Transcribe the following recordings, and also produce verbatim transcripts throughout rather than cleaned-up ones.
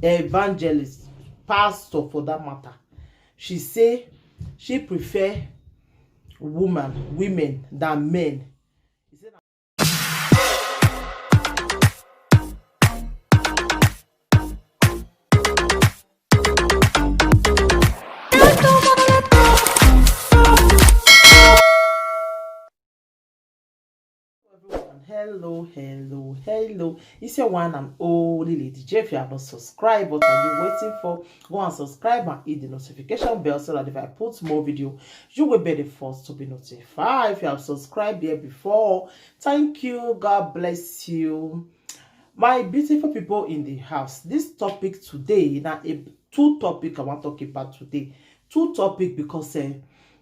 evangelist, pastor for that matter. She say she prefer woman, women than men. He say na Everyone, hello, hello, hello. It's your one and only Lady J. If you have not subscribed, what are you waiting for? Go and subscribe and hit the notification bell so that if I put more video, you will be the first to be notified. If you have subscribed here before, thank you. God bless you. My beautiful people in the house, this topic today, now a two topic I want to talk about today. Two topic because uh,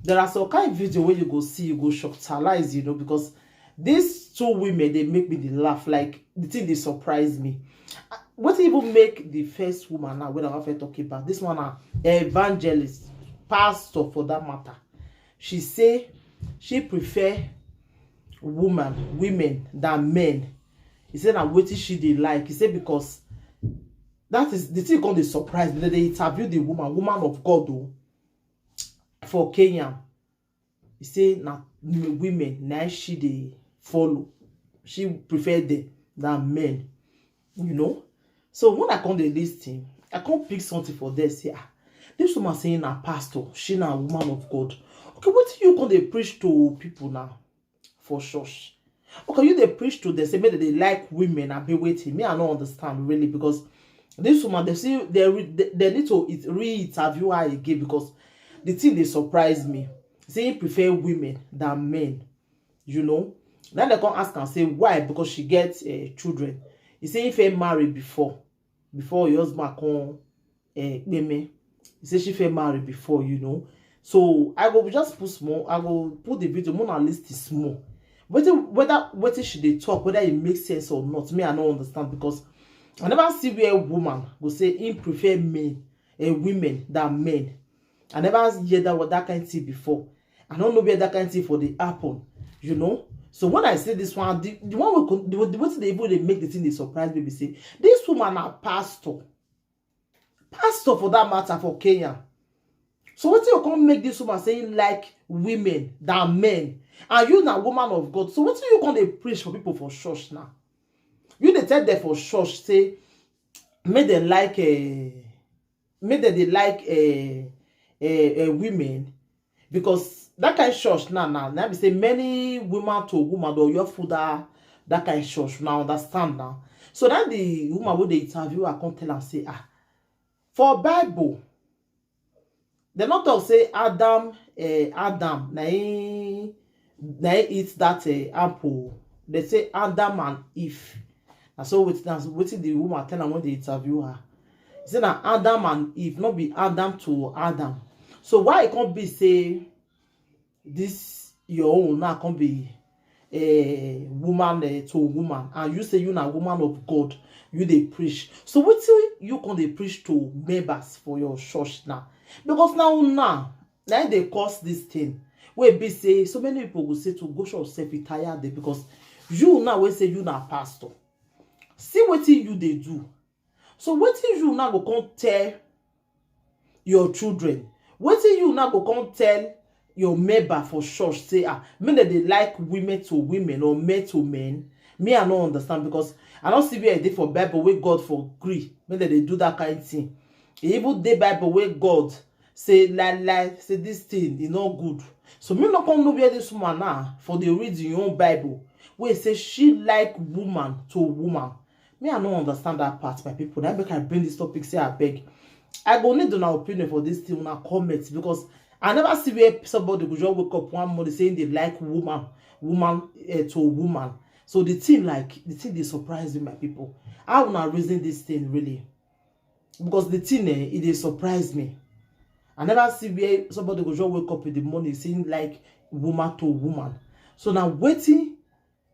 there are some kind of video where you go see, you go shockalize, you know, because these two women, they make me the laugh. Like, the thing, they surprise me. Uh, what even make the first woman now, when I want to talk about this one, now, evangelist, pastor for that matter. She say she prefer woman, women than men. He said, "Na wetin she dey like." He said, "Because that is the thing come dey surprise me." They interview the woman, woman of God, oh, for Kenya. He say na m-, women, na she dey follow. She prefer them than men, you know. So when I come dey listen, I come pick something for there, say, "Ah, this woman saying na pastor, she na woman of God." Okay, wetin you come dey preach to people now for church? Okay, you dey preach to them, say make they dey like women, abi wetin? Me, I no understand really, because this woman, they see, they re-, they, they need to it-, re-interview her again, because the thing, they surprise me. Say he prefer women than men, you know. Now they come ask and say why, because she gets uh, children. He say he fit marry before, before your husband come uh, me. He say she fit marry before, you know. So I go just put small, I go put the video, more list is small. Whether, whether, whether she dey talk, whether it makes sense or not, me, I no understand, because I never see where woman go say he prefer men, uh, women than men. I never hear that, that kind of thing before. I don't know where that kind of thing for the happen, you know. So when I say this one, the, the one we could, the, the way they even they make the thing, they surprise me, be say this woman a pastor, pastor for that matter for Kenya. So wetin you come make this woman saying like women than men, and you na woman of God? So wetin you come dey preach for people for church now? You dey tell them for church say make them like uh, make them dey like uh, uh, uh, women, because that kind of church now, now, now be say many woman to woman do your food that, that kind of church. Now understand now. So that the woman wey dey interview her come tell am say, ah, for Bible, they not talk say Adam, uh, Adam, na he, na he eat that uh, apple. They say Adam and Eve. And so with that, wetin the woman tell am when they interview her. He say na Adam and Eve, not be Adam to Adam. So why it can't be say this your own now can't be a woman uh, to woman, and you say you na woman of God, you dey preach? So wetin you come dey preach to members for your church now? Because now, now, now they cause this thing. Wey be say so many people go say to go show self retire there, because you now wey say you na pastor, see wetin you dey do. So wetin you now go come tell your children? Wetin you now go come tell your member for church say, ah, make dem dey like women to women or men to men? Me, I no understand, because I no see where e dey for Bible wey God for gree make dem dey do that kind thing. E even dey Bible wey God say lie lie, say this thing e no good. So me no come know where this woman now for dey read im own Bible wey say she like woman to woman. Me, I no understand that part, my people. That make I bring this topic, say I beg. I go need una opinion for this thing, una comment, because I never see where somebody go just wake up one morning saying they like woman, woman uh, to woman. So the thing, like, the thing, they surprise me, my people. How una reason this thing really? Because the thing, eh, it dey surprise me. I never see where somebody go just wake up in the morning saying like woman to woman. So now waiting,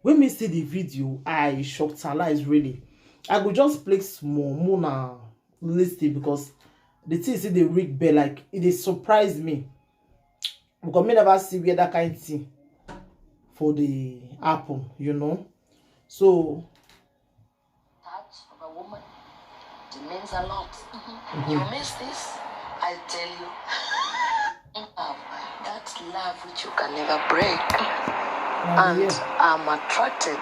when me see the video, I shocked her lies really. I go just play small, more now listen, because the thing say they ring bell, like, it dey surprise me. Because me never see where that kind thing for the happen, you know. So part of a woman. The Means a lot. You miss this, I tell you. Love, that love which you can never break. And I'm attracted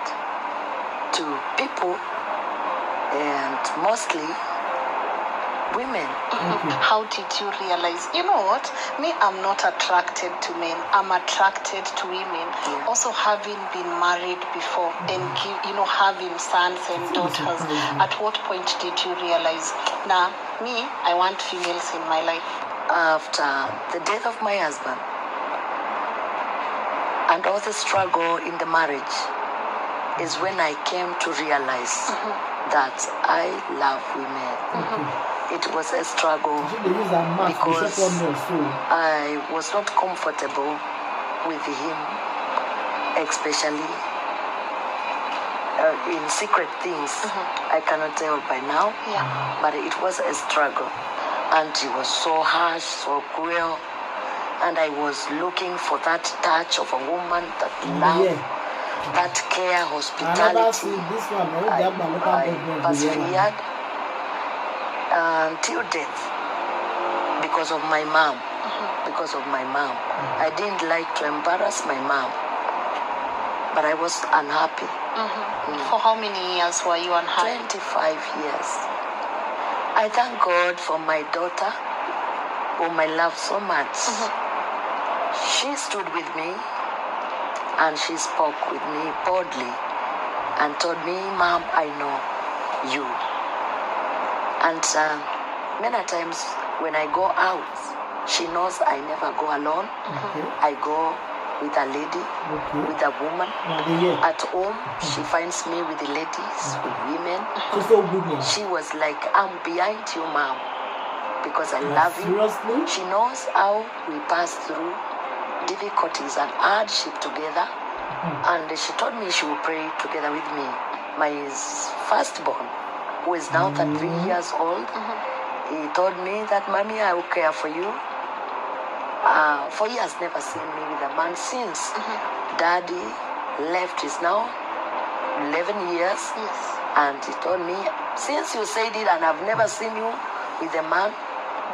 to people, and mostly women. How did you realize? You know what? Me, I'm not attracted to men. I'm attracted to women. Also, having been married before and give, you know, having sons and daughters, at what point did you realize? Nah, me, I want females in my life. After the death of my husband and all the struggle in the marriage, is when I came to realize that I love women. It was a struggle because I was not comfortable with him, especially uh, in secret things. I cannot tell by now, but it was a struggle. And he was so harsh, so cruel. And I was looking for that touch of a woman, that love, that care, hospitality. I, I persevered until death because of my mom. Because of my mom. I didn't like to embarrass my mom, but I was unhappy. For how many years were you unhappy? twenty-five years. I thank God for my daughter, whom I love so much. She stood with me and she spoke with me boldly and told me, "Mom, I know you." And uh, many times when I go out, she knows I never go alone. I go with a lady, with a woman. At home, she finds me with the ladies, with women. She was like, "I'm behind you, mom, because I love you." She knows how we pass through difficulties and hardship together. And she told me she will pray together with me. My firstborn, who is now thirty-three years old, he told me that, "Mommy, I will care for you." Uh, for he has never seen me with a man since Daddy left. Is now eleven years. And he told me, "Since you said it and I've never seen you with a man,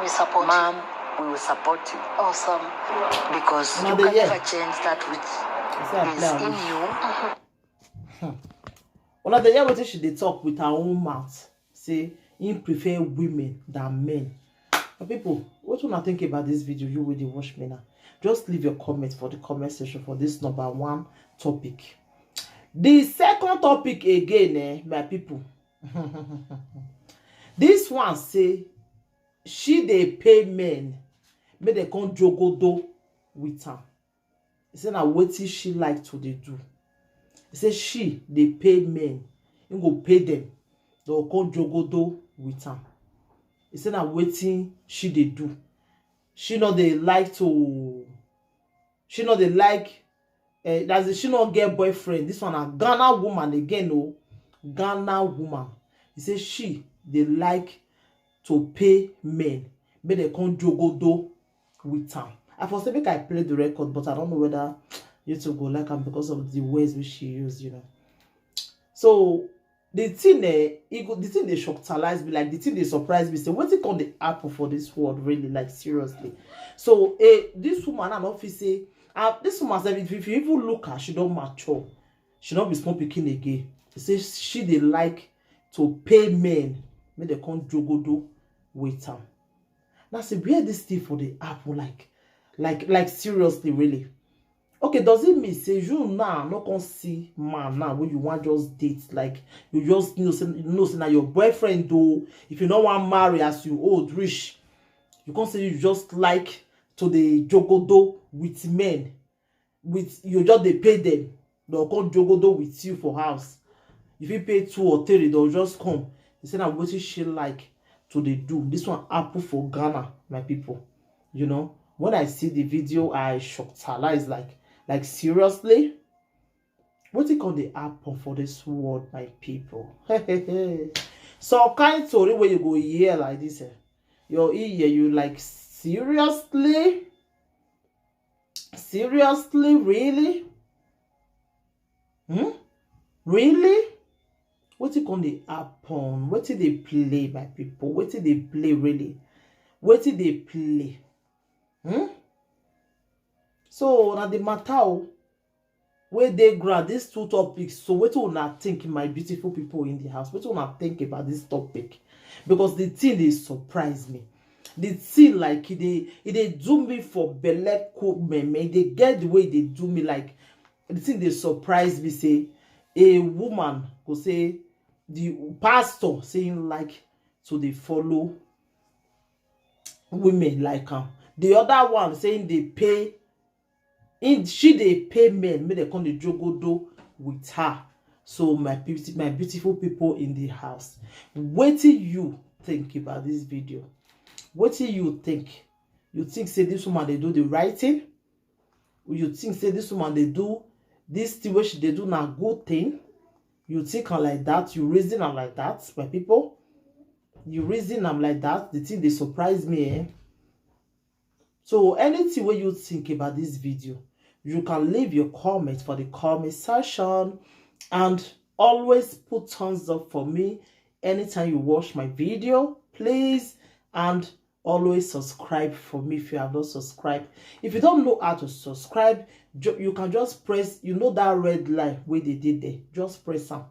we support you. Mom, we will support you." Awesome. Because you can never change that which is in you. Una dey hear wetin she dey talk with her own mouth, say he prefer women than men. My people, what una think about this video? You wey dey watch me now, just leave your comment for the comment section for this number one topic. The second topic again, eh, my people. This one say she dey pay men make dem come jogodo with am. He say na wetin she like to dey do. He say she dey pay men, he go pay dem, dem go come jogodo with am. He say na wetin she dey do. She no dey like to, she no dey like, eh, as in she no get boyfriend. This one na Ghana woman again o. Ghana woman. He say she dey like to pay men make dem come jogodo with am. I for say make I play the record, but I don't know whether YouTube go like am because of the words which she use, you know. So the thing, eh, e go, the thing dey shocktalize me, like, the thing dey surprise me. Say wetin come dey happen for this world, really, like, seriously. So, eh, this woman, I no fit say, ah, this woman sef, if, if you even look her, she don mature. She no be small pikin again. He say she dey like to pay men make dem come jogodo with am. Now, say, where this thing for dey happen? Like, like, like, seriously, really. Okay, does it mean say you now no come see man now wey you wan just date? Like, you just know say, know say na your boyfriend o. If you no wan marry as you old reach, you come say you just like to dey jogodo with men, with, you just dey pay them, dem come jogodo with you for house. You fit pay two or three, dem just come. He say na wetin she like to dey do. This one happen for Ghana, my people. You know, when I see the video, I shocked her. Like, like, seriously? Wetin come dey happen for this world, my people? Some kind story wey you go hear like this, eh? Your ear, you like, seriously? Seriously, really? Hmm? Really? Wetin come dey happen? Wetin dey play, my people? Wetin dey play really? Wetin dey play? Hmm? So na the matter o, wey dey ground, these two topics. So wetin una think, my beautiful people in the house? Wetin una think about this topic? Because the thing dey surprise me. The thing, like, e dey, e dey do me for belle, cool meme. E dey get the way e dey do me. Like, the thing dey surprise me, say a woman go say the pastor saying, like, to dey follow women like am. The other one saying they pay, in, she dey pay men, make dem come dey jogodo with her. So my beauty, my beautiful people in the house, wetin you think about this video? Wetin you think? You think say this woman dey do the right thing? You think say this woman dey do this thing wey she dey do na good thing? You think am like that? You reason am like that, my people? You reason am like that? The thing dey surprise me, eh? So anything wey you think about this video, you can leave your comment for the comment section, and always put thumbs up for me anytime you watch my video, please. And always subscribe for me if you have not subscribed. If you don't know how to subscribe, ju- you can just press, you know, that red line wey dey dey there. Just press am.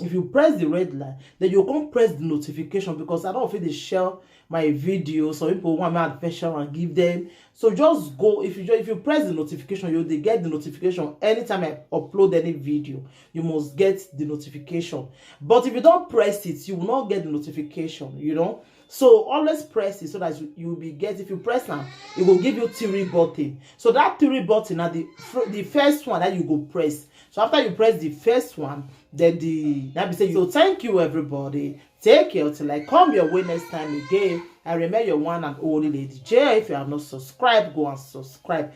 If you press the red line, then you come press the notification, because I don't feel dey share my video. Some people want my adventure and give them. So just go, if you ju- if you press the notification, you dey get the notification anytime I upload any video. You must get the notification. But if you don't press it, you will not get the notification. You know. So always press it so that you, you will be get. If you press am, it will give you three button. So that three button are the fir- the first one that you go press. So after you press the first one, then the that be say. So thank you, everybody. Take care till I come your way next time again. I remain your one and only Lady J. If you have not subscribed, go and subscribe.